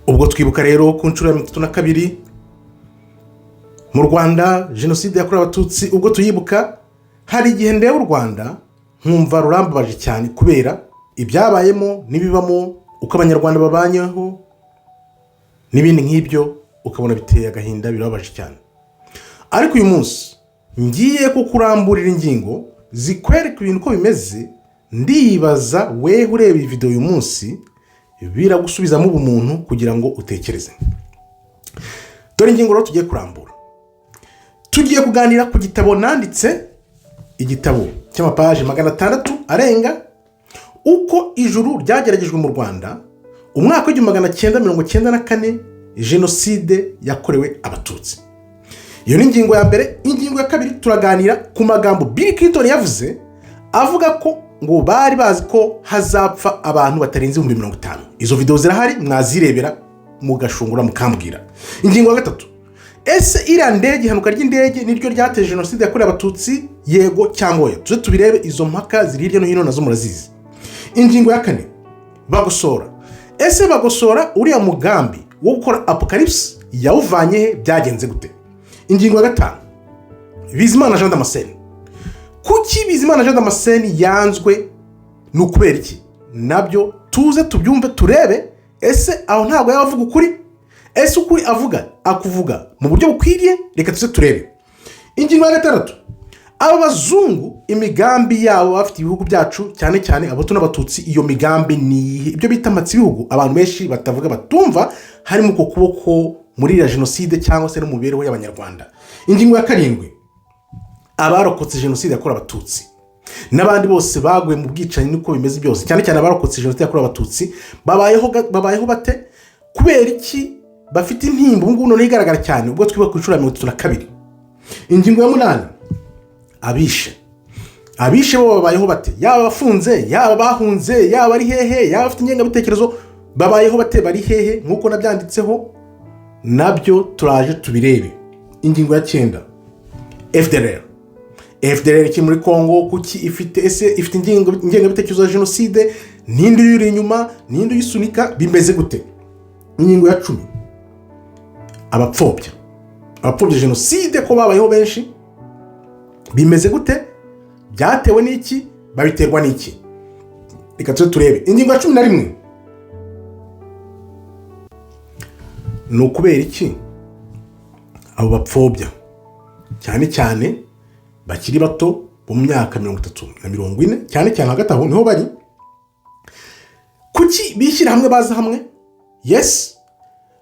Ubwo twibuka rero ku nshuro ya 32 mu Rwanda jenoside yakorewe Abatutsi, ubwo tuyibuka, hari igihe ndeba u Rwanda nkumva rurambabaje cyane kubera ibyabayemo n'ibibamo, uko Abanyarwanda babanyeho n'ibindi nk'ibyo, ukabona biteye agahinda, birababaje cyane. Ariko uyu munsi ngiye kukuramburira ingingo zikwereka ibintu uko bimeze. Ndibaza wewe ureba iyi videwo uyu munsi, biragusubizamo ubumuntu kugira ngo utekereze. Dore ingingo rero tugiye kurambura. Tugiye kuganira ku gitabo nanditse, igitabo cy'amapaji 600 arenga, uko ijuru ryageragejwe mu Rwanda umwaka w'1994, jenoside yakorewe Abatutsi. Iyo ni ingingo ya mbere. Ingingo ya kabiri, turaganira ku magambo Bill Clinton yavuze, avuga ko ngo bari bazi ko hazapfa abantu batarenze 50,000. Izo videwo zirahari, mwazirebera mugashungura mukambwira. Ingingo ya gatatu: ese iriya ndege, ihanuka ry'indege niryo ryateje jenoside yakorewe Abatutsi, yego cyangwa oya? Tuze tubirebe, izo mpaka ziri hirya no hino nazo murazizi. Ingingo ya kane: Bagosora. Ese Bagosora uriya mugambi wo gukora apocalypse yawuvanye he? Byagenze gute? Ingingo ya gatanu: Bizimana Jean Damascene. Kuki Bizimana Jean Damascene yanzwe? Ni ukubera iki? Nabyo tuze tubyumve, turebe ese aho ntabwo yaba avuga ukuri? Ese ukuri avuga akuvuga mu buryo bukwiriye? Reka tuze turebe. Ingingo ya gatandatu: aba bazungu imigambi yabo bafite ibihugu byacu, cyane cyane Abahutu n'Abatutsi, iyo migambi ni iyihe? Ibyo bita ibihugu abantu benshi batavuga, batumva, harimo uko kuboko muri iriya jenoside cyangwa se no mu mibereho y'Abanyarwanda. Ingingo ya karindwi: abarokotse jenoside yakorewe Abatutsi n'abandi bose baguye mu bwicanyi niko bimeze byose, cyane cyane abarokotse jenoside yakorewe Abatutsi, babayeho bate? Kubera iki bafite intimba ubu ngubu noneho igaragara cyane ubwo twibuka ku nshuro ya 32? Ingingo ya munani: abishe bo babayeho bate? Yaba abafunze, yaba abahunze, yaba ari hehe, yaba abafite ingengabitekerezo, babayeho bate? Bari hehe? Nk'uko nabyanditseho, nabyo turaje tubirebe. Ingingo ya cyenda: FDLR. FDLR ikiri muri Congo kuki? Ifite, ese ifite ingengabitekerezo ya jenoside? Ninde uyiri inyuma? Ninde uyisunika? Bimeze gute? Ingingo ya 10: abapfobya jenoside ko babayeho benshi, bimeze gute? Byatewe n'iki? Babiterwa n'iki? Reka tuze turebe. Ingingo ya 11: ni ukubera iki abo bapfobya, cyane cyane bakiri bato bo mu myaka 30 na 40, cyane cyane hagati aho niho bari, kuki bishyira hamwe, baza hamwe, yes,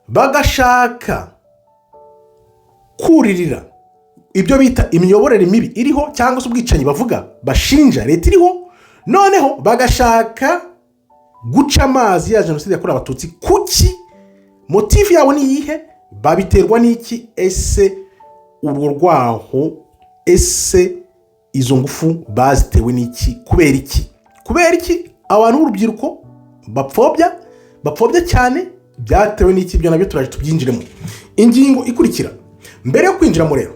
bagashaka kuririra ibyo bita imiyoborere mibi iriho cyangwa se ubwicanyi bavuga bashinja leta iriho, noneho bagashaka guca amazi ya jenoside yakorewe Abatutsi? Kuki? Motif yabo ni iyihe? Babiterwa n'iki? Ese urwo rwaho, ese izo ngufu bazitewe n'iki? Kubera iki? Kubera iki abantu b'urubyiruko bapfobya cyane? Byatewe n'iki? Ibyo nabyo turaje tubyinjiremo. Ingingo ikurikira, mbere yo kwinjiramo rero,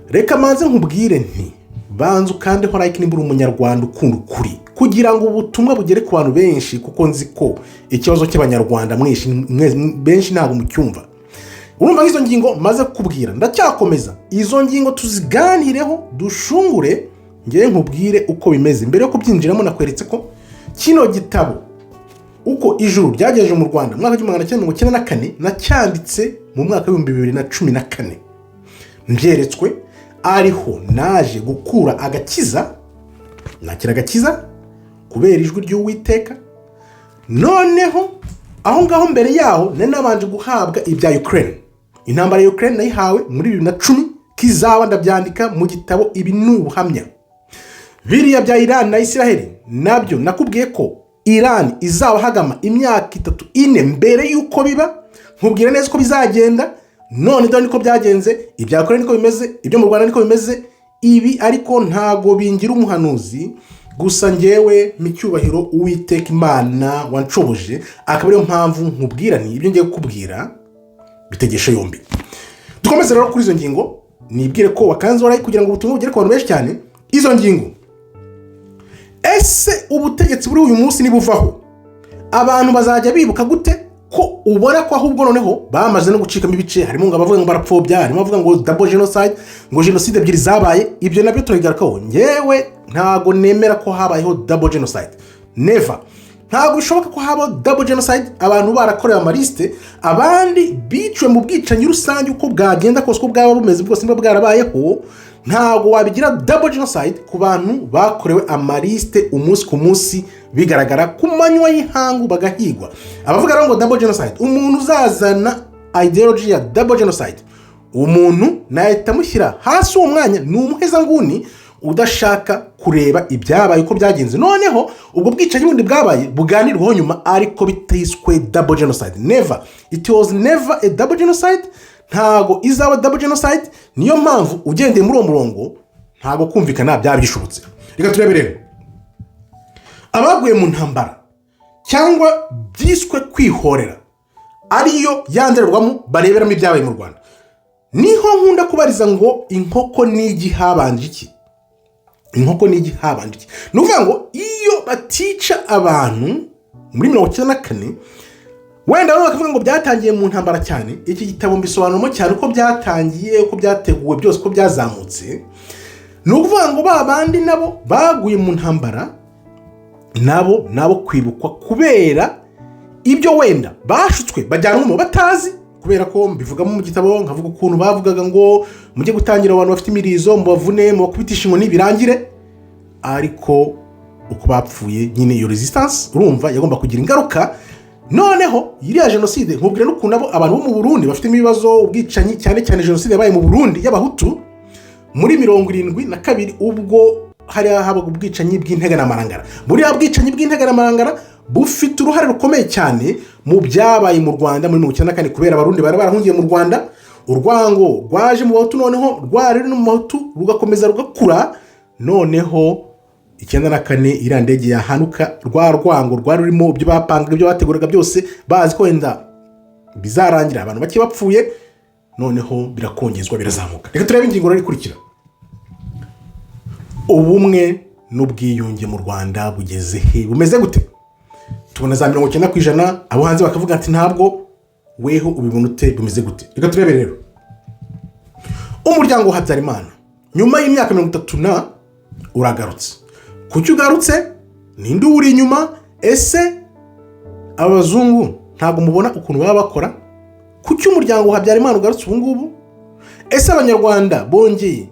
reka manze nkubwire nti banza ukandeho like nimba uri Umunyarwanda ukunda ukuri, kugira ngo ubutumwa bugere ku bantu benshi, kuko nzi ko ikibazo cy'Abanyarwanda benshi ntabwo mucyumva. Urumva nk'izo ngingo maze kukubwira, ndacyakomeza izo ngingo tuziganireho, dushungure, ngewe nkubwire uko bimeze. Mbere yo kubyinjiramo, nakweretse ko kino gitabo, uko ijuru ryagejeje mu Rwanda mu mwaka w'1994, nacyanditse mu mwaka w'2014, mbyeretswe, ariho naje gukura agakiza, nakira agakiza kubera ijwi ry'Uwiteka. Noneho aho ngaho, mbere yaho nari nabanje guhabwa ibya Ukraine. Intambara ya Ukraine nayihawe muri 2010 kizaba, ndabyandika mu gitabo, ibi ni ubuhamya. Biriya bya Iran na Israel nabyo nakubwiye ko Iran izabahagama imyaka 3, 4 mbere y'uko biba, nkubwira neza uko bizagenda. None dore niko byagenze. Ibya Korea niko bimeze, ibyo mu Rwanda niko bimeze. Ibi ariko ntago bingira umuhanuzi, gusa ngewe mu cyubahiro Uwiteka Imana wanshoboje, akaba ariyo mpamvu nkubwira nti ibyo ngiye kukubwira bitegeshe yombi. Dukomeze rero kuri izo ngingo. Nibwire ko wakanze like kugira ngo ubutumwa bugere ku bantu benshi cyane. Izo ngingo: ese ubutegetsi buri uyu munsi nibuvaho, abantu bazajya bibuka gute? Ko ubona ko ahubwo noneho bamaze no gucikamo ibice, harimo ngo abavuga ngo barapfobya, harimo abavuga ngo double genocide, ngo jenoside ebyiri zabaye. Ibyo nabyo turabigarukaho. Ngewe ntago nemera ko habayeho double genocide, never. Ntabwo bishoboka ko habaho double genocide, abantu barakorewe amalisite, abandi biciwe mu bwicanyi rusange. Uko bwagenda kose, uko bwaba bumeze bwose, niba bwarabayeho, ntabwo wabigira double genocide ku bantu bakorewe amalisite umunsi ku munsi, bigaragara ku manywa y'ihangu, bagahigwa. Abavuga rero ngo double genocide, umuntu uzazana ideology ya double genocide, umuntu nahita amushyira hasi uwo mwanya. Ni umuhezanguni udashaka kureba ibyabaye uko byagenze. Noneho ubwo bwicanyi bundi bwabaye buganirwaho nyuma, ariko bitiswe double genocide. Never, it was never a double genocide, ntago izaba double genocide. Niyo mpamvu ugendeye muri uwo murongo ntago kumvikana byaba bishobotse. Reka turebe rero abaguye mu ntambara cyangwa byiswe kwihorera, ariyo ya ndorerwamo bareberamo ibyabaye mu Rwanda. Niho nkunda kubariza ngo inkoko n'igi habanje iki? Inkoko n'igi habanje iki? Ni ukuvuga ngo iyo batica abantu muri 94, wenda bamwe bakavuga ngo byatangiye mu ntambara cyane. Iki gitabo mbisobanuramo cyane uko byatangiye, uko byateguwe byose, uko byazamutse. Ni ukuvuga ngo ba bandi nabo baguye mu ntambara nabo kwibukwa kubera ibyo wenda bashutswe bajyanwamo batazi, kubera ko mbivugamo mu gitabo, nkavuga ukuntu bavugaga ngo mujye gutangira abantu bafite imirizo, mubavune, mubakubitishe inkoni birangire. Ariko uko bapfuye nyine, iyo resistance urumva yagomba kugira ingaruka. Noneho iriya jenoside, nkubwira n'ukuntu abo abantu bo mu Burundi bafitemo ibibazo, ubwicanyi, cyane cyane jenoside yabaye mu Burundi y'Abahutu muri 72, ubwo hariya habaga ubwicanyi bw'integanamarangara. Buriya bwicanyi bw'integanamarangara bufite uruhare rukomeye cyane mu byabaye mu Rwanda muri 94, kubera Abarundi bari barahungiye mu Rwanda. Urwango rwaje mu Bahutu, noneho rwari ruri no mu Bahutu rugakomeza rugakura. Noneho 94 iriya ndege yahanuka, rwa rwango rwari rurimo, ibyo bapangaga, ibyo bateguraga byose, bazi ko wenda bizarangira abantu bake bapfuye, noneho birakongezwa, birazamuka. Reka turebe ingingo rero ikurikira: ubumwe n'ubwiyunge mu Rwanda bugeze he? Bumeze gute? Tubona za 90%, abo hanze bakavuga ati ntabwo. Weho ubibona ute? Bumeze gute? Reka turebe rero umuryango wa Habyarimana nyuma y'imyaka 30 na uragarutse. Kuki ugarutse? Ninde uwuri inyuma? Ese abazungu ntabwo mubona ukuntu baba bakora? Kuki umuryango wa Habyarimana ugarutse ubu ngubu? Ese Abanyarwanda bongeye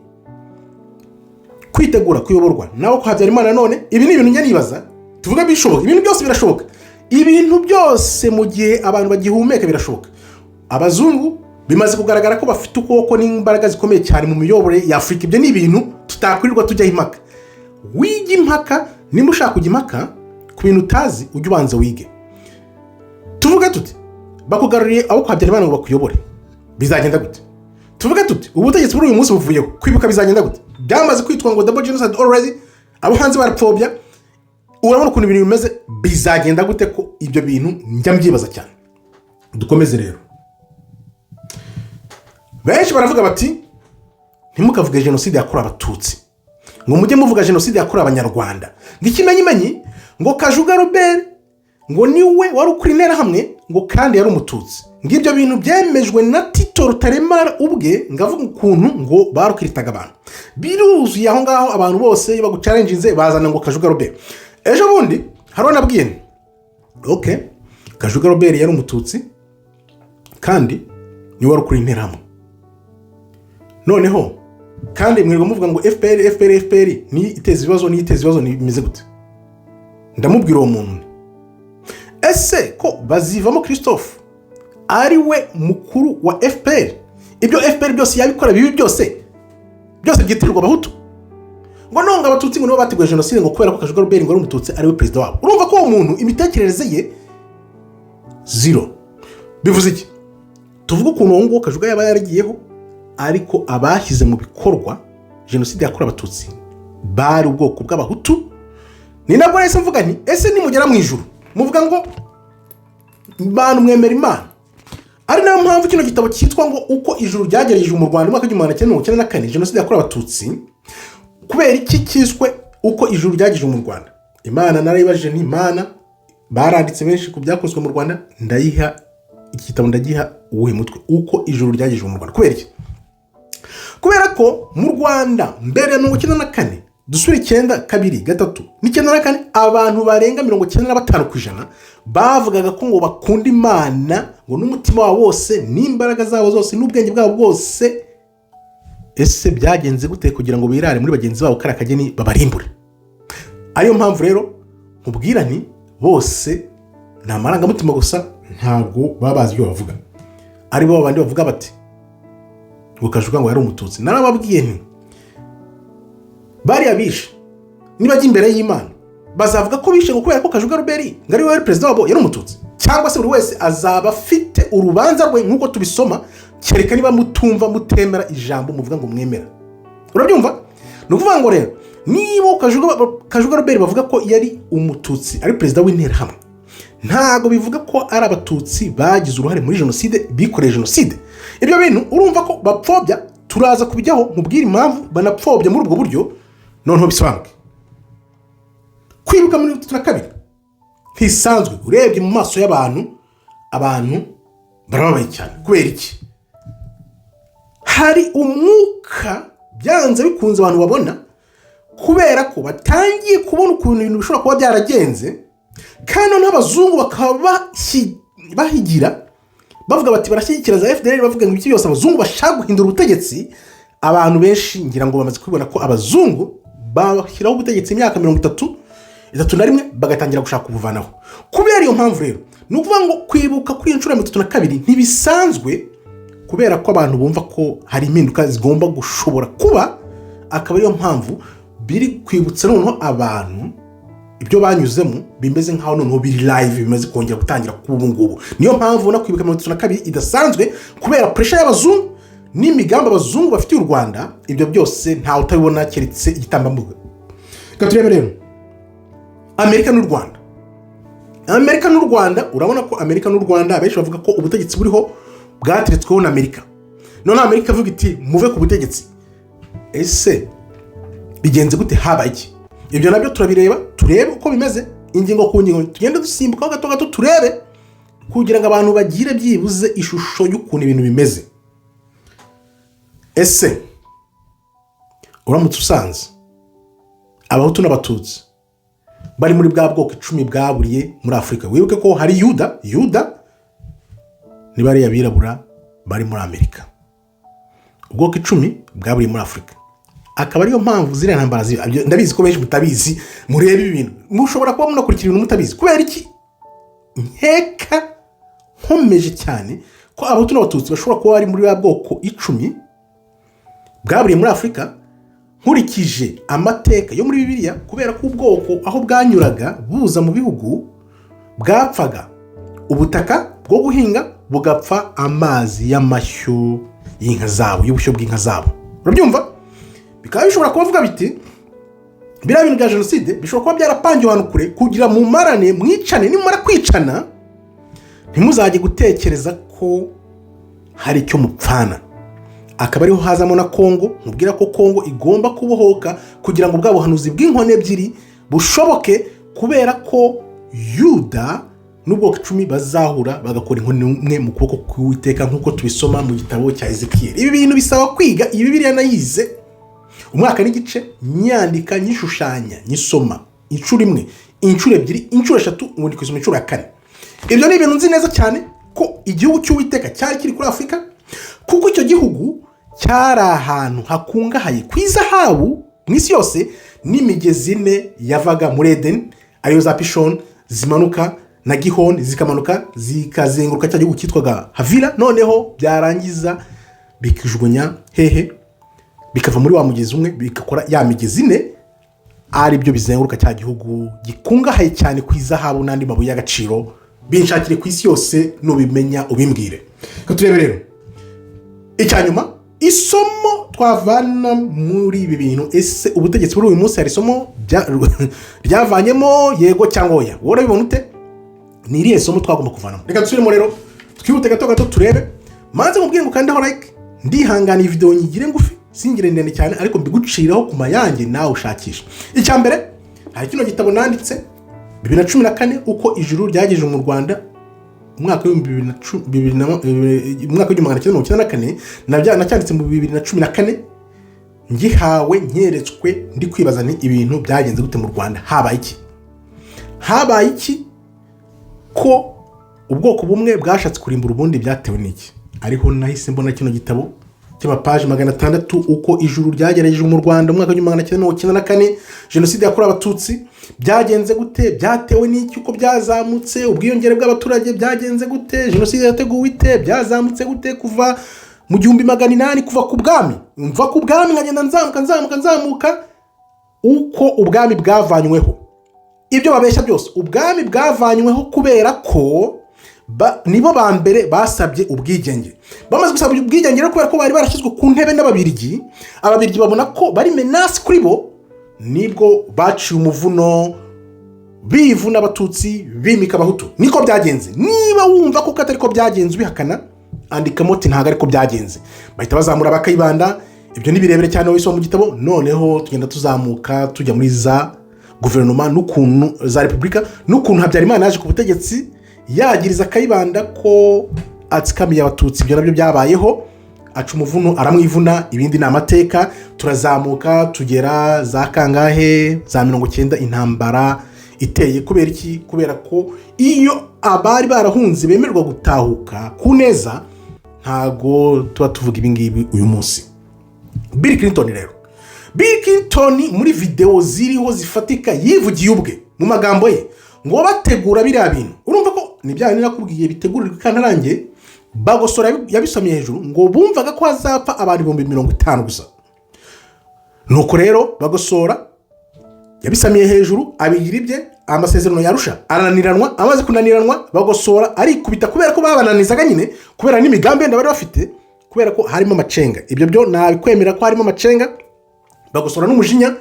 kwitegura kuyoborwa nawe ko Habyarimana none? Ibi ni ibintu njya nibaza. Tuvuga bishoboka, ibintu byose birashoboka, ibintu byose mu gihe abantu bagihumeka birashoboka. Abazungu bimaze kugaragara ko bafite ukuboko n'imbaraga zikomeye cyane mu miyoborere ya Afurika. Ibyo ni ibintu tutakwirirwa tujyaho impaka. Wiga impaka, nimba ushaka kujya impaka ku bintu utazi, ujye ubanza wige. Tuvuge tuti bakugaruriye abo kwa Habyarimana ngo bakuyobore, bizagenda gute? Tuvuge tuti ubutegetsi buri uyu munsi buvuyeho, kwibuka bizagenda gute? Byamaze kwitwa ngo double genocide already, abo hanze barapfobya. Urabona ukuntu ibintu bimeze, bizagenda gute? Ko ibyo bintu njya mbyibaza cyane. Dukomeze rero. Benshi baravuga bati ntimukavuge jenoside yakorewe Abatutsi, ngo mujye muvuga jenoside yakorewe Abanyarwanda, ngo ikimenyimenyi ngo Kajuga Robert ngo niwe wari ukuri Interahamwe, ngo kandi yari Umututsi, ngo ibyo bintu byemejwe na Tito Rutaremara ubwe, ngo avuga ukuntu ngo barukiritaga abantu. Biruzuye aho ngaho, abantu bose iyo baguchallenginze bazana ngo Kajuga Robert. Ejo bundi hari nabwiye nti ok, Kajuga Robert yari Umututsi kandi niwe wari ukuri Interahamwe. Noneho kandi mwirirwa muvuga ngo FPR, FPR, FPR niyo iteza ibibazo, niyo iteza ibibazo, bimeze gute? Ndamubwira uwo muntu: ese ko Bazivamo Christophe ari we mukuru wa FPR, ibyo FPR byose yabikora bibi byose byose byitirirwa Abahutu, ngo nonga Abatutsi ngo nibo bateguye jenoside, ngo kubera ko Kajuga Robert ngo ari Umututsi, ari we perezida wabo? Urumva ko uwo muntu imitekerereze ye zero. Bivuze iki? Tuvuge ukuntu uwo nguwo Kajuga yaba yaragiyeho, ariko abashyize mu bikorwa jenoside yakorewe Abatutsi bari ubwoko bw'Abahutu. Ni nabwo nahise mvuga nti ese nimugera mu ijuru muvuga ngo bantu mwemera Imana, ari nayo mpamvu kino gitabo cyitwa ngo "Uko ijuru ryagerageje mu Rwanda mu mwaka w'1994, jenoside yakorewe Abatutsi". Kubera iki cyiswe "Uko ijuru ryagejeje mu Rwanda"? Imana narayibajije, ni Imana baranditse benshi ku byakozwe mu Rwanda, ndayiha. Iki gitabo ndagiha uwuhe mutwe? Uko ijuru ryagejejwe mu Rwanda. Kubera iki? Kubera ko mu Rwanda mbere ya 94, dusubire 92, 3 n'94, abantu barenga 95% bavugaga ko ngo bakunda Imana ngo n'umutima wabo wose n'imbaraga zabo zose n'ubwenge bwabo bwose. Ese byagenze gute kugira ngo birare muri bagenzi babo kariya kageni babarimbure? Ariyo mpamvu rero nkubwira nti bose ni amarangamutima gusa, ntabwo baba bazi ibyo bavuga. Ari bo bandi bavuga bati ngo Kajuga ngo yari Umututsi. Narababwiye nti bariya bishe nibajya imbere y'Imana bazavuga ko bishe ngo kubera ko Kajuga Robert ngo ari we wari perezida wabo yari Umututsi? Cyangwa se buri wese azaba afite urubanza rwe nk'uko tubisoma, kereka niba mutumva, mutemera ijambo muvuga ngo mwemera. Urabyumva? Ni ukuvuga ngo rero niba Kajuga Robert bavuga ko yari Umututsi ari perezida w'Interahamwe, ntabwo bivuga ko ari Abatutsi bagize uruhare muri jenoside, bikoreye jenoside. Ibyo bintu urumva ko bapfobya. Turaza kubijyaho nkubwire impamvu banapfobya muri ubwo buryo, noneho bisobanuke. Kwibuka 32 ntisanzwe. Urebye mu maso y'abantu, abantu barababaye cyane. Kubera iki? Hari umwuka byanze bikunze abantu babona, kubera ko batangiye kubona ukuntu ibintu bishobora kuba byaragenze, kandi noneho abazungu bakaba bahigira bavuga bati barashyigikira za FDLR, bavuga ngo ibiki byose, abazungu bashaka guhindura ubutegetsi. Abantu benshi ngira ngo bamaze kubibona ko abazungu bashyiraho ubutegetsi imyaka 30, 31, bagatangira gushaka kubuvanaho. Kubera iyo mpamvu rero, ni ukuvuga ngo kwibuka kuri iyi nshuro ya 32 ntibisanzwe, kubera ko abantu bumva ko hari impinduka zigomba gushobora kuba, akaba ariyo mpamvu biri kwibutsa noneho abantu ibyo banyuzemo, bimeze nk'aho noneho biri live, bimaze kongera gutangira kuba ubu ngubu. Niyo mpamvu ubona kwibuka 32 idasanzwe, kubera pressure y'abazungu n'imigambi abazungu bafitiye u Rwanda. Ibyo byose ntawe utabibona keretse igitambambuga. Reka turebe rero Amerika n'u Rwanda. Amerika n'u Rwanda, urabona ko Amerika n'u Rwanda, abenshi bavuga ko ubutegetsi buriho bwateretsweho na Amerika. Noneho Amerika ivuga iti muve ku butegetsi. Ese bigenze gute? Habaye iki? Ibyo nabyo turabireba, turebe uko bimeze ingingo ku ngingo, tugende dusimbukaho gato gato turebe, kugira ngo abantu bagire byibuze ishusho y'ukuntu ibintu bimeze. Ese uramutse usanze Abahutu n'Abatutsi bari muri bwa bwoko 10 bwaburiye muri Afurika, wibuke ko hari Yuda. Yuda ni bariya birabura bari muri Amerika. Ubwoko 10 bwaburiye muri Afurika, akaba ariyo mpamvu ziriya ntambara ndabizi ko benshi mutabizi. Murebe ibintu, mushobora kuba munakurikira ibintu mutabizi. Kubera iki nkeka nkomeje cyane ko Abahutu n'Abatutsi bashobora kuba bari muri bwa bwoko 10 bwaburiye muri Afurika, nkurikije amateka yo muri Bibiliya? Kubera ko ubwoko aho bwanyuraga buza mu bihugu bwapfaga ubutaka bwo guhinga, bugapfa amazi y'amashyo y'inka zabo, y'ubushyo bw'inka zabo. Urabyumva? Bikaba bishobora kuba biti biriya bintu bya jenoside bishobora kuba byarapangiwe ahantu kure kugira mumarane, mwicane. Nimumara kwicana ntimuzajye gutekereza ko hari icyo mupfana. Akaba ariho hazamo na Kongo. Nkubwira ko Kongo igomba kubohoka kugira ngo bwa buhanuzi bw'inkoni ebyiri bushoboke, kubera ko Yuda n'ubwoko 10 bazahura bagakora inkoni imwe mu kuboko k'Uwiteka, nk'uko tubisoma mu gitabo cya Ezekiyeli. Ibi bintu bisaba kwiga. Iyi Bibiliya nayize umwaka n'igice, nyandika, nyishushanya, nyisoma inshuro imwe, inshuro ebyiri, inshuro eshatu, ubundi kuyisoma inshuro ya kane. Ibyo ni ibintu nzi neza cyane ko igihugu cy'Uwiteka cyari kiri kuri Afurika, kuko icyo gihugu cyari ahantu hakungahaye ku izahabu mu isi yose, n'imigezi ine yavaga muri Edeni, ariyo za Pishoni zimanuka na Gihoni, zikamanuka zikazenguruka cya gihugu cyitwaga Havira, noneho byarangiza bikijugunya hehe? Bikava muri wa mugezi umwe, bigakora ya migezi ine, ari byo bizenguruka cya gihugu gikungahaye cyane ku izahabu n'andi mabuye y'agaciro. Binshakire ku isi yose, nubimenya ubimbwire. Reka turebe rero icya nyuma, isomo twavana muri ibi bintu. Ese ubutegetsi buri uyu munsi hari isomo ryavanyemo, yego cyangwa oya? Wowe urabibona ute? Ni irihe somo twagomba kuvanamo? Reka dusubiremo rero, twihute gato gato turebe. Manze mubwire ngo ukandeho like. Ndihangana iyi videwo nyigire ngufi, singire ndende cyane, ariko mbiguciraho ku mayange nawe ushakisha. Icya mbere, hari kino gitabo nanditse 2014, uko ijuru ryagejeje mu Rwanda. Umwaka w'ibihumbi bibiri na cu- bibiri na umwaka w'1994, nacyanditse mu 2014, ngihawe, nkeretswe, ndi kwibaza ni ibintu byagenze gute mu Rwanda, habaye iki, habaye iki ko ubwoko bumwe bwashatse kurimbura ubundi, byatewe n'iki? Ariho nahise mbona kino gitabo cy'amapaji 600, uko ijuru ryagerageje mu Rwanda mu mwaka w'1994, Jenoside yakorewe Abatutsi, byagenze gute, byatewe n'iki, uko byazamutse, ubwiyongere bw'abaturage byagenze gute, jenoside yateguwe ite, byazamutse gute kuva mu 1800, kuva ku bwami, mva ku bwami nkagenda nzamuka, nzamuka, nzamuka, uko ubwami bwavanyweho, ibyo babeshya byose. Ubwami bwavanyweho kubera ko nibo ba mbere basabye ubwigenge. Bamaze gusaba ubwigenge rero, kubera ko bari barashyizwe ku ntebe n'Ababirigi, Ababirigi babona ko bari menace kuri bo, nibwo baciye umuvuno, bivuna Abatutsi, bimika Abahutu. Niko byagenze. Niba wumva ko atari ko byagenze, ubihakana, andikamo uti ntabwo ariko byagenze. Bahita bazamura Bakayibanda. Ibyo ni birebire cyane, wisoma mu gitabo. Noneho tugenda tuzamuka tujya muri za guverinoma n'ukuntu za repubulika, n'ukuntu Habyarimana yaje ku butegetsi yagiriza Kayibanda ko atsikamiye Abatutsi. Ibyo nabyo byabayeho, aca umuvuno aramwivuna. Ibindi ni amateka. Turazamuka tugera za kangahe, za 90, intambara iteye. Kubera iki? Kubera ko iyo abari barahunze bemererwa gutahuka ku neza, ntago tuba tuvuga ibi ngibi uyu munsi. Bill Clinton rero, Bill Clinton muri videwo ziriho zifatika yivugiye ubwe mu magambo ye ngo bategura biriya bintu, urumva ko ni bya bindi nakubwiye bitegurirwa ikantarange. Bagosora yabisomye hejuru ngo bumvaga ko hazapfa abantu 50,000 gusa. Nuko rero Bagosora yabisamiye hejuru, abigira ibye. Amasezerano yarusha arananiranwa. Amaze kunaniranwa, Bagosora arikubita, kubera ko babananizaga nyine, kubera n'imigambi yenda bari bafite, kubera ko harimo amacenga. Ibyo byo nabikwemera ko harimo amacenga. Bagosora n'umujinya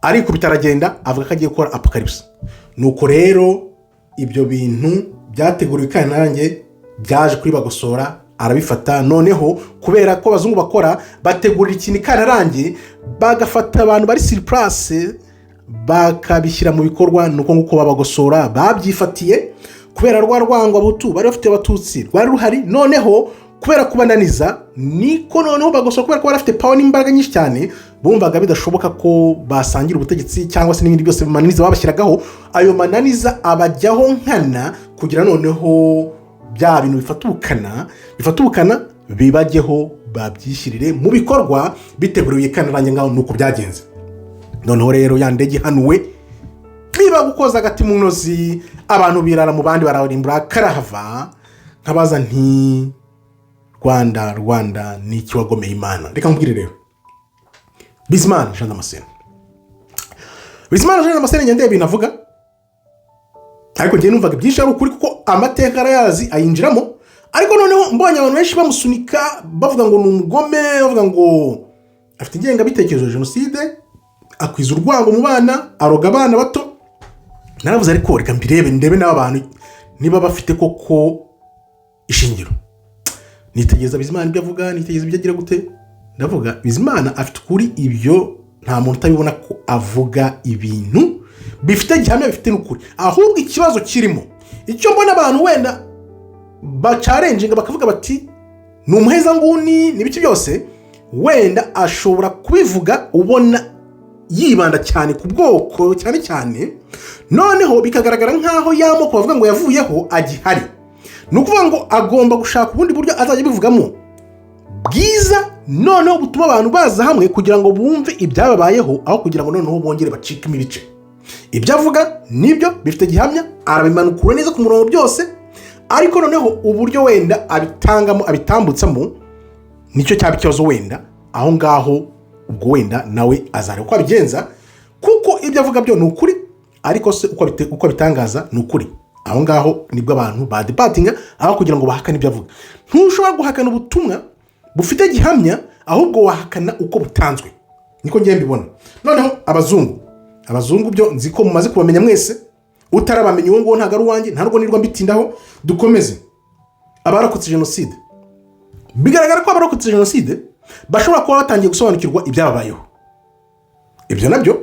arikubita, aragenda, avuga ko agiye gukora apocalypse. Nuko rero ibyo bintu byateguriwe ikantarange byaje kuri Bagosora, arabifata. Noneho kubera ko abazungu bakora, bategurira ikintu ikantarange, bagafata abantu bari sur place bakabishyira mu bikorwa. Ni uko nguko babagosora babyifatiye, kubera rwa rwango Abahutu bari bafite Abatutsi rwari ruhari. Noneho kubera kubananiza, niko noneho Bagosora, kubera ko bari bafite power n'imbaraga nyinshi cyane, bumvaga bidashoboka ko basangira ubutegetsi cyangwa se n'ibindi byose, mananiza babashyiragaho, ayo mananiza abajyaho nkana, kugira noneho bya bintu bifata ubukana bibajyeho, babyishyirire mu bikorwa biteguriwe ikantarange ngaho. Ni uko byagenze. Noneho rero ya ndege ihanuwe, biba gukoza agati mu ntozi, abantu birara mu bandi, bararimbura karahava. Nkabaza nti: "Rwanda, Rwanda, ni iki wagomeye Imana?" Reka nkubwire rero, Bizimana Jean Damascene, Bizimana Jean Damascene, ngende ibintu avuga, ariko njyewe numvaga ibyinshi ari ukuri, kuko amateka arayazi, ayinjiramo. Ariko noneho mbonye abantu benshi bamusunika, bavuga ngo ni umugome, bavuga ngo afite ingengabitekerezo ya jenoside, akwiza urwango mu bana, aroga abana bato, naravuze: "Ariko reka mbirebe, ndebe n'aba bantu niba bafite koko ishingiro." Nitegereza Bizimana ibyo avuga, nitegereza ibyo agira gute, ndavuga: "Bizimana afite ukuri." Ibyo nta muntu utabibona ko avuga ibintu bifite gihamya, bifite n'ukuri. Ahubwo ikibazo kirimo, icyo mbona abantu wenda bachallenginga bakavuga bati ni umuhezanguni n'ibiki byose, wenda ashobora kubivuga ubona yibanda cyane ku bwoko cyane cyane, noneho bikagaragara nk'aho ya moko bavuga ngo yavuyeho agihari. Ni ukuvuga ngo agomba gushaka ubundi buryo azajya abivugamo bwiza, noneho butuma abantu baza hamwe kugira ngo bumve ibyababayeho, aho kugira ngo noneho bongere bacikemo ibice. Ibyo avuga nibyo bifite gihamya, arabimanukura neza ku murongo byose, ariko noneho uburyo wenda abitangamo, abitambutsamo, nicyo cyaba ikibazo wenda aho ngaho. Ubwo wenda nawe azareba uko abigenza, kuko ibyo avuga byo ni ukuri, ariko se uko abitangaza ni ukuri? Aho ngaho nibwo abantu badebatinga, aho kugira ngo bahakane ibyo avuga. Ntushobora guhakana ubutumwa bufite gihamya, ahubwo wahakana uko butanzwe. Niko ngiye mbibona. Noneho abazungu, abazungu byo nzi ko mumaze kubamenya mwese. Utarabamenya, uwo nguwo ntabwo ari uwanjye, ntabwo nirwa mbitindaho. Dukomeze. Abarokotse jenoside, bigaragara ko abarokotse jenoside bashobora kuba batangiye gusobanukirwa ibyababayeho. Ibyo nabyo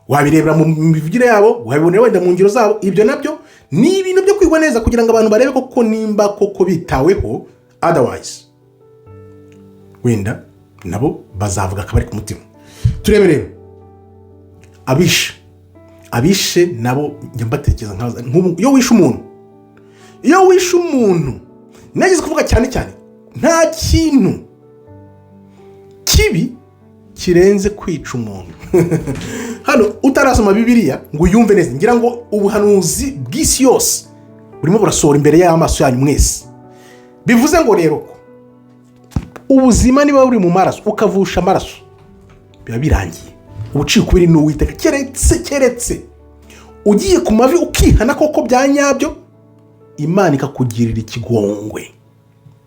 wabirebera mu mivugire yabo, wabibonera wenda mu ngiro zabo. Ibyo nabyo Ni ibintu byo kwigwa neza kugira ngo abantu barebe koko nimba koko bitaweho. Otherwise wenda nabo bazavuga akabari ku mutima. Turebe rero abishe. Abishe nabo njya mbatekereza nk'ubu. Iyo wishe umuntu, nageze kuvuga cyane cyane, nta kintu kibi kirenze kwica umuntu. Hano utarasoma Bibiliya ngo uyumve neza, ngira ngo ubuhanuzi bw'isi yose burimo burasohora imbere y'amaso yanyu mwese. Bivuze ngo rero ko ubuzima niba buri mu maraso, ukavusha amaraso, biba birangiye, ubucika ukubiri n'Uwiteka, keretse ugiye ku mavi ukihana koko bya nyabyo, Imana ikakugirira ikigongwe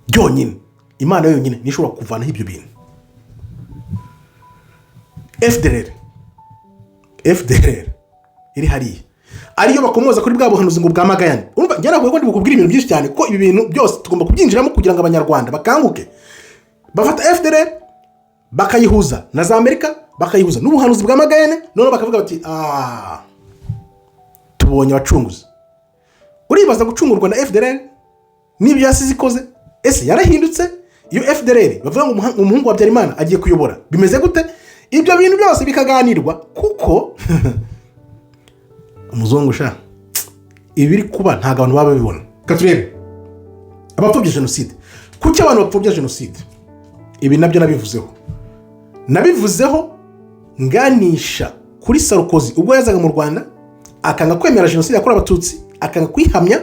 byonyine. Imana yonyine niyo ishobora kuvanaho ibyo bintu. FDLR, FDLR iri hariya, ariyo bakomoza kuri bwa buhanuzi ngo bwa Magayane. Urumva njye ntabwo ndi bukubwire ibintu byinshi cyane, kuko ibi bintu byose tugomba kubyinjiramo kugira ngo Abanyarwanda bakanguke. Bafata FDLR bakayihuza na za Amerika, bakayihuza n'ubuhanuzi bwa Magayane, noneho bakavuga bati: "Aaa, tubonye abacunguzi." Uribaza gucungurwa na FDLR n'ibyo yasize ikoze? Ese yarahindutse? Iyo FDLR bavuga ngo umuhungu wa Habyarimana agiye kuyobora, bimeze gute? Ibyo bintu byose bikaganirwa, kuko umuzungu sha, ibiri kuba ntabwo abantu baba babibona. Reka turebe abapfobya jenoside. Kuki abantu bapfobya jenoside? Ibi nabyo nabivuzeho nganisha kuri Sarkozy ubwo yazaga mu Rwanda akanga kwemera jenoside yakorewe Abatutsi, akanga kuyihamya.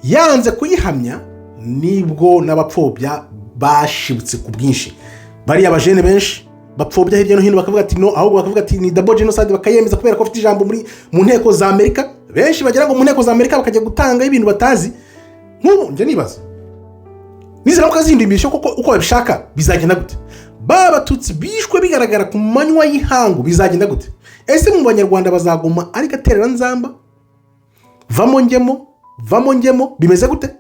Yanze kuyihamya, nibwo n'abapfobya bashibutse ku bwinshi. Bariya bajene benshi bapfobya hirya no hino bakavuga ati: "No," ahubwo bakavuga ati: "Ni double genocide," bakayemeza kubera ko bafite ijambo mu nteko za Amerika. Benshi bagera ngo mu nteko za Amerika bakajya gutanga ibintu batazi. Nk'ubu njya nibaza, niziramuka zihinduye koko uko babishaka, bizagenda gute? Ba Batutsi bishwe bigaragara ku manywa y'ihangu, bizagenda gute? Ese mu Banyarwanda bazaguma ari gatereranzamba, vamo ngemo, vamo ngemo, bimeze gute?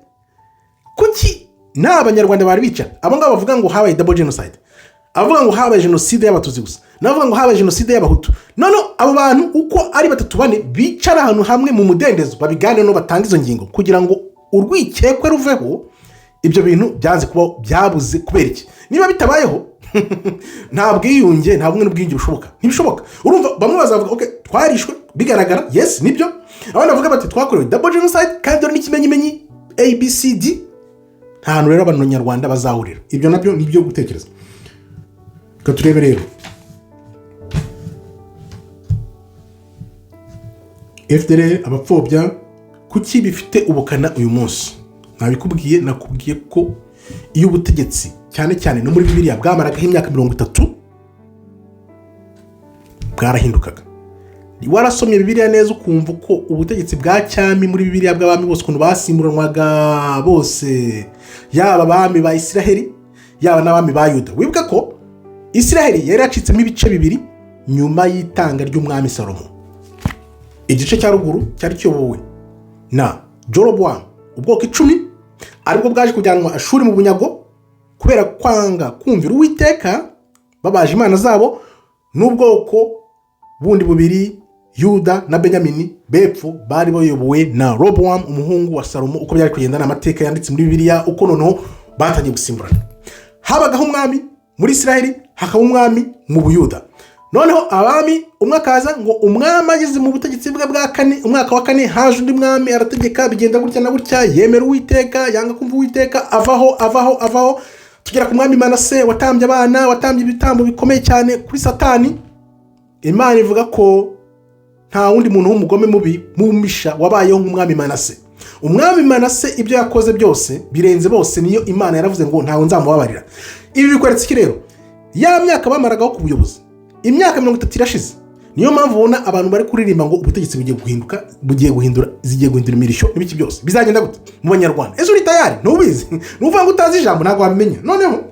Kuki nta Banyarwanda bari bicara, abo ngabo bavuga ngo habaye double genocide, abavuga ngo habaye jenoside y'Abatutsi gusa n'abavuga ngo habaye jenoside y'Abahutu, none abo bantu uko ari batatu, bane, bicara ahantu hamwe mu mudendezo, babiganireho, batange izo ngingo kugira ngo urwikekwe ruveho? Ibyo bintu byanze kubaho, byabuze kubera iki? Niba bitabayeho, nta bwiyunge, nta bumwe n'ubwiyunge bushoboka, ntibishoboka. Urumva bamwe bazavuga: "Ok, twarishwe bigaragara, yes, nibyo." Abandi bavuga bati: "Twakorewe double genocide kandi dore n'ikimenyimenyi ABCD." Nta hantu rero Abanyarwanda bazahurira. Ibyo nabyo ni ibyo gutekereza. Reka turebe rero FDLR, abapfobya, kuki bifite ubukana uyu munsi? Nabikubwiye, nakubwiye ko iyo ubutegetsi, cyane cyane no muri Bibiliya, bwamaragaho imyaka 30, bwarahindukaga. Warasomye Bibiliya neza ukumva uko ubutegetsi bwa cyami muri Bibiliya, bw'abami bose, ukuntu basimburanwaga bose, yaba abami ba Isiraheli, yaba n'abami ba Yuda. Wibuke ko Isiraheli yari yacitsemo ibice bibiri nyuma y'itanga ry'umwami Salomo. Igice cya ruguru cyari kiyobowe na Jorobowamu, ubwoko 10, aribwo bwaje kujyanwa Ashuri mu bunyago kubera kwanga kumvira Uwiteka, babaje imana zabo, n'ubwoko bundi bubiri, Yuda na Benyamini bepfo, bari bayobowe na Robowamu umuhungu wa Salomo. Uko byari kugenda ni amateka yanditse muri Bibiliya, uko noneho batangiye gusimburana. Habagaho umwami muri Isiraheli, hakaba umwami mu Buyuda. Noneho abami, umwe akaza, ngo umwami ageze mu butegetsi bwe bwa kane, umwaka wa kane, haje undi mwami arategeka, bigenda gutya na gutya, yemera Uwiteka, yanga kumva Uwiteka, avaho, avaho, avaho, tugera ku mwami Manase watambye abana, watambye ibitambo bikomeye cyane kuri Satani. Imana ivuga ko nta wundi muntu w'umugome mubi mumisha wabayeho nk'umwami Manase. Umwami Manase ibyo yakoze byose birenze bose, niyo Imana yaravuze ngo ntawe nzamubabarira. Ibi bikweretse iki rero? Ya myaka bamaragaho ku buyobozi, imyaka 30 irashize. Niyo mpamvu ubona abantu bari kuririmba ngo ubutegetsi bugiye guhinduka, bugiye guhindura, zigiye guhindura imirishyo n'ibiki byose. Bizagenda gute mu Banyarwanda? Ese uri tayari? Ntubizi, ni ukuvuga ngo utazi ijambo ntabwo wabimenya. Noneho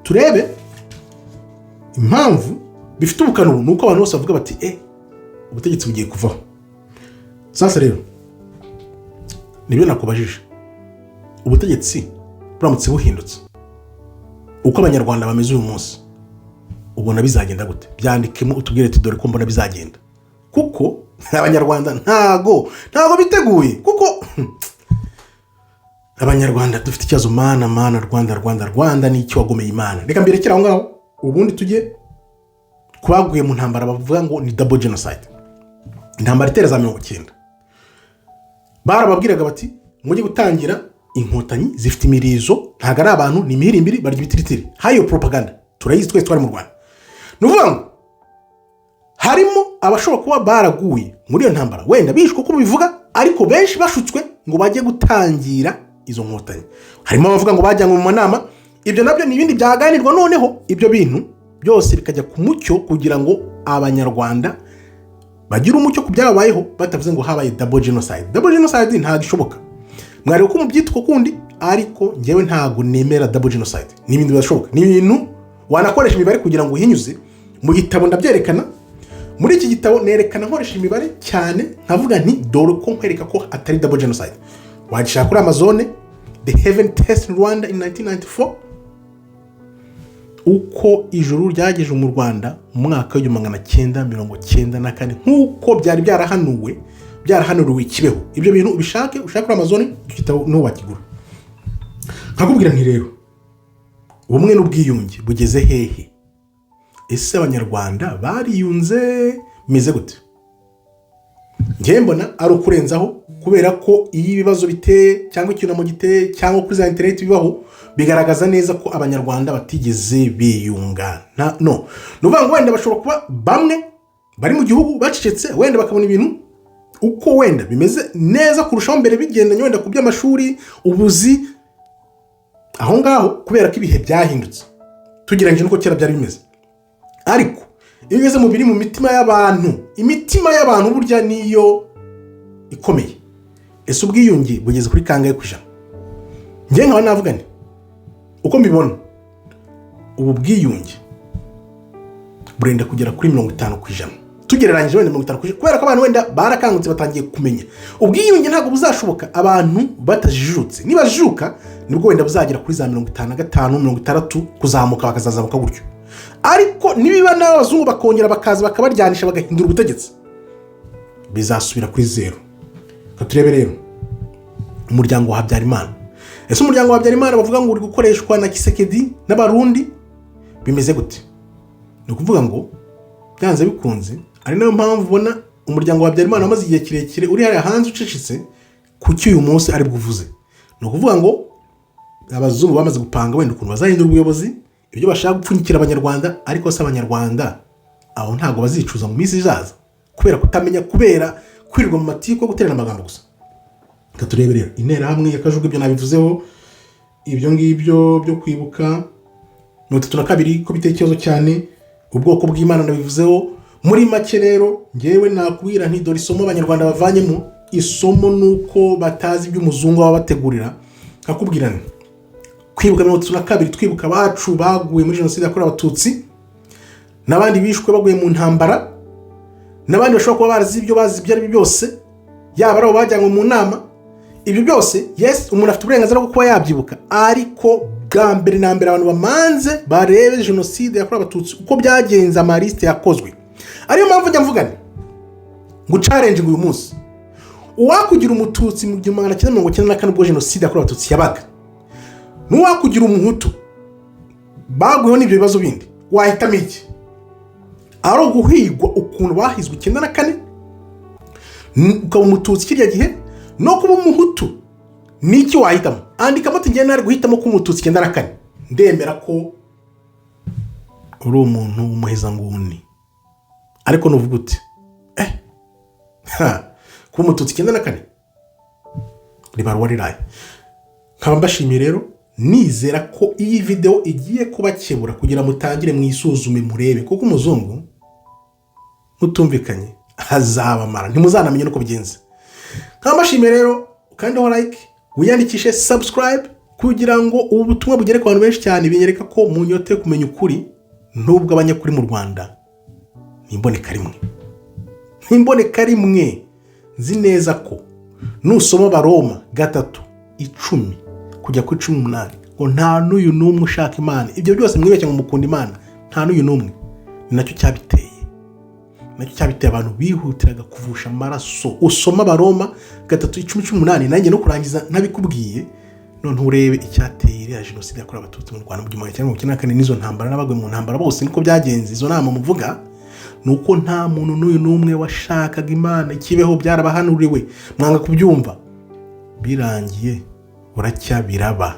turebe impamvu bifite ubukana ubu, ni uko abantu bose bavuga bati: "Ubutegetsi bugiye kuvaho." Sasa rero nibyo nakubajije: ubutegetsi buramutse buhindutse, uko Abanyarwanda bameze uyu munsi, ubona bizagenda gute? Byandikemo utubwire tuti: "Dore ko mbona bizagenda." Kuko Abanyarwanda ntago biteguye, kuko Abanyarwanda dufite ikibazo. Mana, Mana, Rwanda, Rwanda, Rwanda, ni icyo wagomeye Imana. Reka mbirekere aho ngaho, ubundi tujye ku baguye mu ntambara bavuga ngo ni double genocide, intambara itera za 90. Barababwiraga bati: "Mujye gutangira Inkotanyi, zifite imirizo, ntabwo ari abantu, ni imihirimbiri, barya ibitiritiri." Hayo propaganda turayizi twese, twari mu Rwanda. Ni ukuvuga ngo harimo abashobora kuba baraguye muri iyo ntambara, wenda bishwe uko bivuga, ariko benshi bashutswe ngo bajye gutangira izo nkotanyi. Harimo abavuga ngo bajyanywe mu manama. Ibyo nabyo ni ibindi byaganirwa. Noneho ibyo bintu byose bikajya ku mucyo kugira ngo Abanyarwanda bagire umucyo ku byababayeho, batavuze ngo habaye double genocide. Double genocide ntabwo ishoboka. Mwari uko mubyita ukundi, ariko ngewe ntabwo nemera double genocide. Ni ibintu bidashoboka, ni ibintu wanakoresha imibare kugira ngo uhinyuze. Mu gitabo ndabyerekana. Muri iki gitabo nerekana nkoresha imibare cyane, nkavuga nti: "Dore uko nkwereka ko atari double genocide." Wagishaka kuri Amazon, "The Heaven Test in Rwanda in 1994", uko ijuru ryageje mu Rwanda mu mwaka w'1994, nk'uko byari byarahanuwe, byarahanuriwe Kibeho. Ibyo bintu ubishake, ushake kuri Amazon icyo gitabo, niho wakigura. Nkakubwira nti: "Rero ubumwe n'ubwiyunge bugeze hehe? Ese Abanyarwanda bariyunze? Bimeze gute?" Njyewe mbona ari ukurenzaho, kubera ko iyo ibibazo biteye cyangwa icyunamo giteye cyangwa kuri za interineti bibaho, bigaragaza neza ko Abanyarwanda batigeze biyunga. No ni ukuvuga ngo wenda bashobora kuba bamwe bari mu gihugu bacecetse, wenda bakabona ibintu uko wenda bimeze neza kurushaho mbere, bigendanye wenda ku by'amashuri, ubuzi aho ngaho, kubera ko ibihe byahindutse tugereranyije n'uko kera byari bimeze. Ariko iyo ugeze mu biri mu mitima y'abantu, imitima y'abantu burya niyo ikomeye. Ese ubwiyunge bugeze kuri kangahe ku ijana? Njye nkaba navuga nti uko mbibona, ubu bwiyunge burenda kugera kuri 50%, tugereranyije wenda 50%, kubera ko abantu wenda barakangutse, batangiye kumenya. Ubwiyunge ntabwo buzashoboka abantu batajijutse. Nibajijuka nibwo wenda buzagera kuri za 55, 60, kuzamuka, bakazazamuka gutyo. Ariko nibiba n'abazungu bakongera bakaza bakabaryanisha, bagahindura ubutegetsi, bizasubira kuri zeru. Reka turebe rero umuryango wa Habyarimana. Ese umuryango wa Habyarimana bavuga ngo uri gukoreshwa na Tshisekedi n'Abarundi, bimeze gute? Ni ukuvuga ngo byanze bikunze, ari nayo mpamvu ubona umuryango wa Habyarimana wamaze igihe kirekire uri hariya hanze ucecetse. Kuki uyu munsi ari bwuvuze? Ni ukuvuga ngo abazungu bamaze gupanga wenda ukuntu bazahindura ubuyobozi, ibyo bashaka gupfunyikira Abanyarwanda. Ariko se Abanyarwanda aho ntabwo bazicuza mu minsi izaza kubera kutamenya, kubera kwirirwa mu matiku yo guterana amagambo gusa? Reka turebe rero Interahamwe ya Kajugu. Ibyo nabivuzeho, ibyo ngibyo byo kwibuka 32 ko biteye ikibazo cyane. Ubwoko bw'Imana nabivuzeho muri make. Rero ngewe nakubwira nti: "Dore isomo Abanyarwanda bavanyemo." Isomo ni uko batazi ibyo umuzungu aba abategurira. Nkakubwira nti kwibuka 32, twibuka abacu baguye muri Jenoside yakorewe Abatutsi, n'abandi bishwe baguye mu ntambara, n'abandi bashobora kuba barazi ibyo bazi, ibyo ari byo byose, yaba ari abo bajyanywe mu nama, ibyo byose, yes, umuntu afite uburenganzira bwo kuba yabyibuka. Ariko bwa mbere na mbere abantu bamanze barebe Jenoside yakorewe Abatutsi uko byagenze, amalisite yakozwe. Ariyo mpamvu njya mvuga nti ngo challenge uyu munsi: uwakugira Umututsi mu 1994 ubwo Jenoside yakorewe Abatutsi yabaga, n'uwakugira Umuhutu baguyeho n'ibyo bibazo bindi, wahitamo iki? Ari uguhigwa ukuntu bahizwe 94, ukaba Umututsi kirya gihe, no kuba Umuhutu, ni iki wahitamo? Andikamo ati: "Ngewe nari guhitamo kuba Umututsi 94." Ndemera ko uri umuntu w'umuhezanguni, ariko nuvuga uti: "Eh ha, kuba Umututsi 94 ribaruwa riraye." Nkaba mbashimiye rero, nizera ko iyi videwo igiye kubakebura kugira mutangire mwisuzume, murebe, kuko umuzungu mutumvikanye azabamara, ntimuzanamenye n'uko bigenze. Nkaba mbashimiye rero. Ukandeho like, wiyandikishe, subscribe, kugira ngo ubu butumwa bugere ku bantu benshi cyane. Binyereka ko munyote kumenya ukuri, nubwo abanyakuri mu Rwanda ni imboneka rimwe, ni imboneka rimwe. Nzi neza ko nusoma Abaroma 3:10 kujya kuri 18, ngo nta n'uyu n'umwe ushaka Imana. Ibyo byose mwibeshya ngo mukunda Imana, nta n'uyu n'umwe. Ni nacyo cyabiteye. Nacyo cyabiteye, abantu bihutiraga kuvusha amaraso. Usoma Abaroma 3:10-18, nanjye no kurangiza ntabikubwiye. Noneho urebe icyateye iriya jenoside yakorewe Abatutsi mu Rwanda mu 1994, n'izo ntambara n'abagwe mu ntambara bose, niko byagenze. Izo nama muvuga ni uko nta muntu n'uyu n'umwe washakaga Imana ikibeho, byarabahanuriwe mwanga kubyumva. Birangiye buracya biraba.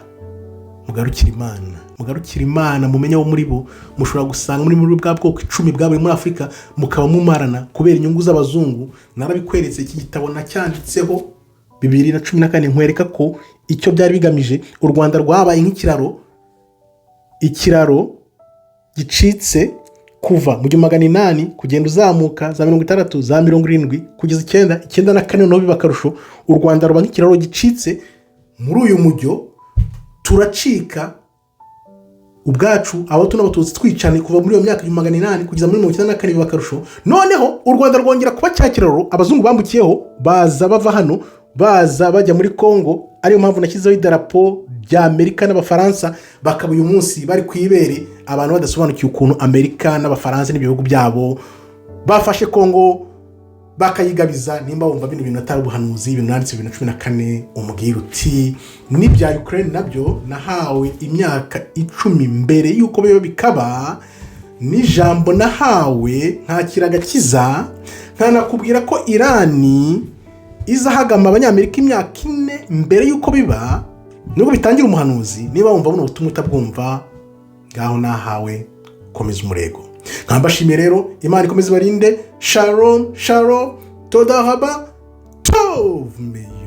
Mugarukire Imana, mugarukire Imana, mumenye abo muri bo. Mushobora gusanga muri bwa bwoko 10 bwabaye muri Afurika, mukaba mumarana kubera inyungu z'abazungu. Narabikweretse, iki gitabo nacyanditseho 2014, nkwereka ko icyo byari bigamije, u Rwanda rwabaye nk'ikiraro, ikiraro gicitse kuva mu 1800 kugenda uzamuka za 60, za 70 kugeza 90, 94. Noneho biba akarusho, u Rwanda ruba nk'ikiraro gicitse muri uyu mujyo, turacika ubwacu, Abahutu n'Abatutsi twicane kuva muri iyo myaka 1800 kugeza muri 94. Biba akarusho, noneho u Rwanda rwongera kuba cya kiraro abazungu bambukiyeho, baza bava hano, baza bajya muri Congo. Ariyo mpamvu nashyizeho idarapo rya Amerika n'Abafaransa, bakaba uyu munsi bari ku ibere. Abantu badasobanukiwe ukuntu Amerika n'Abafaransa n'ibihugu byabo bafashe Congo bakayigabiza. Nimba wumva bino bintu atari ubuhanuzi, ibintu nanditse 2014, umubwira uti n'ibya Ukraine nabyo nahawe imyaka 10 mbere y'uko biba bikaba, n'ijambo nahawe nkakira agakiza, nkanakubwira ko Irani izahagama Abanyamerika imyaka 4 mbere y'uko biba, nubwo bitangira umuhanuzi. Niba wumva buno butumwa utabwumva, ngaho nahawe komeza umurego. Nkambashimiye rero, Imana ikomeze ibarinde. Shalom shalom, toda raba tov meyo.